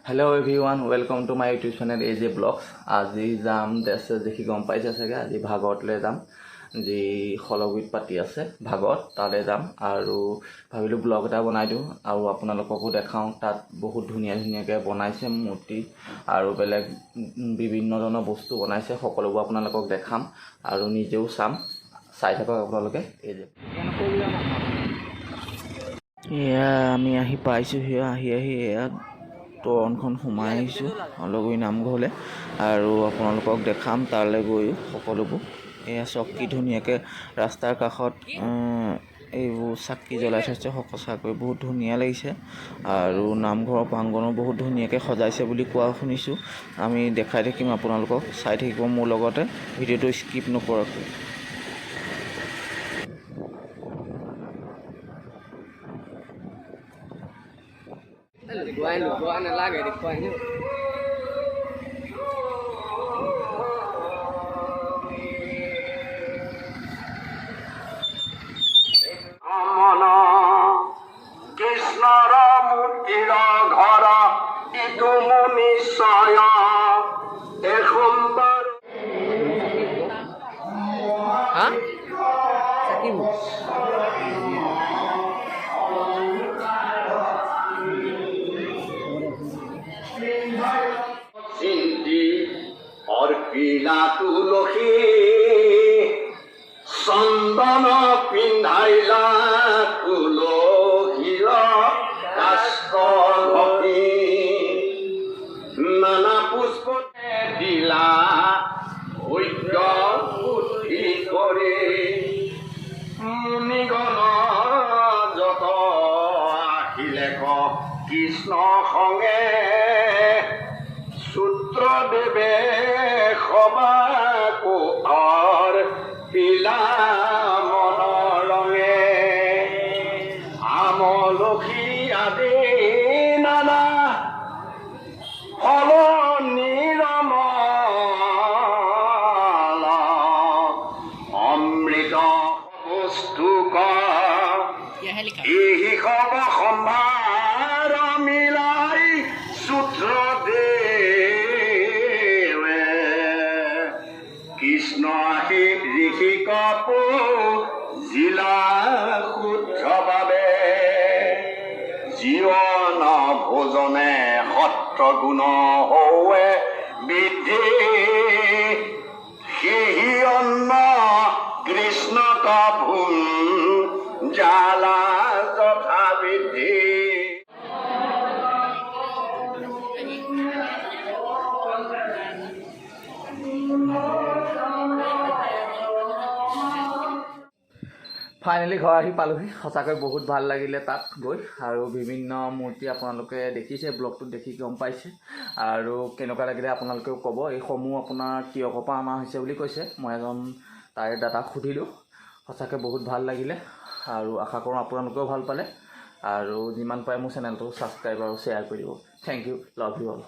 Hello everyone, welcome to my YouTube channel A J blogs. আজি যাম, dress চেছ দেখি গম পাইছে চাগে, আজি ভাগৱতলৈ যাম। যি শলগুৰিত পাতি আছে ভাগৱত, তালৈ যাম আৰু ভাবিলোঁ ব্লগ এটা বনাই দিওঁ আৰু আপোনালোককো দেখাওঁ। তাত বহুত ধুনীয়া ধুনীয়াকৈ বনাইছে মূৰ্তি আৰু বেলেগ বিভিন্ন ধৰণৰ বস্তু বনাইছে, সকলোবোৰ আপোনালোকক দেখাম আৰু নিজেও চাম। চাই থাকক আপোনালোকে। এই যে এয়া আমি আহি পাইছোঁহি। আহি আহি এয়া তোৰণখন সোমাই আহিছোঁ শলগুৰি নামঘৰলৈ আৰু আপোনালোকক দেখাম তালৈ গৈও সকলোবোৰ। এয়া চাওক, কি ধুনীয়াকৈ ৰাস্তাৰ কাষত এইবোৰ চাকি জ্বলাই থৈছে। সঁচাকৈ বহুত ধুনীয়া লাগিছে আৰু নামঘৰৰ প্ৰাংগণো বহুত ধুনীয়াকৈ সজাইছে বুলি কোৱা শুনিছোঁ। আমি দেখাই থাকিম আপোনালোকক, চাই থাকিব মোৰ লগতে ভিডিঅ'টো স্কিপ নকৰাকৈ। লুকুৱাই লুকুৱাই নালাগে, দেখুৱাই। মন কৃষ্ণৰ মূৰ্তিৰ ঘৰ ইটো নিশ্চয় এসম্বাৰ। হা, চাকিবোৰ। চিন্তি অৰ্পিলা তুলসী, চন্দন পিন্ধাইলা তুলসীৰ কাষ্ঠ ঘটি, নানা পুষ্প দিলা ভোগ্য বুদ্ধি কৰি। মুনিগণ যত আহিলেক কৃষ্ণ সঙ্গে, সূত্ৰ দেৱে সবাকো অৰ্পিলা মনৰঙে। আমলখি আদি নানা ফল নিৰমল, অমৃত বস্তু এই সব সম্ভাৰ মিলাই সূত্ৰ দেৱে কৃষ্ণ আহি ঋষিক জিলা শুদ্ধ বাবে। জীৱন ভোজনে সত্ৰ গুণ হোৱে বৃদ্ধি, সেহি অন্ন কৃষ্ণক ভুঞ্জালা যথাবিধি। ফাইনেলি ঘৰ আহি পালোহি। সঁচাকৈ বহুত ভাল লাগিলে তাত গৈ আৰু বিভিন্ন মূৰ্তি আপোনালোকে দেখিছে, ব্লগটোত দেখি গম পাইছে। আৰু কেনেকুৱা লাগিলে আপোনালোকেও ক'ব। এইসমূহ আপোনাৰ টীয়কৰ পৰা অনা হৈছে বুলি কৈছে, মই এজন তাৰে দাদাক সুধিলোঁ। সঁচাকৈ বহুত ভাল লাগিলে আৰু আশা কৰোঁ আপোনালোকেও ভাল পালে। আৰু যিমান পাৰে মোৰ চেনেলটো ছাবস্ক্ৰাইব আৰু শ্বেয়াৰ কৰি দিব। Thank you, love you all.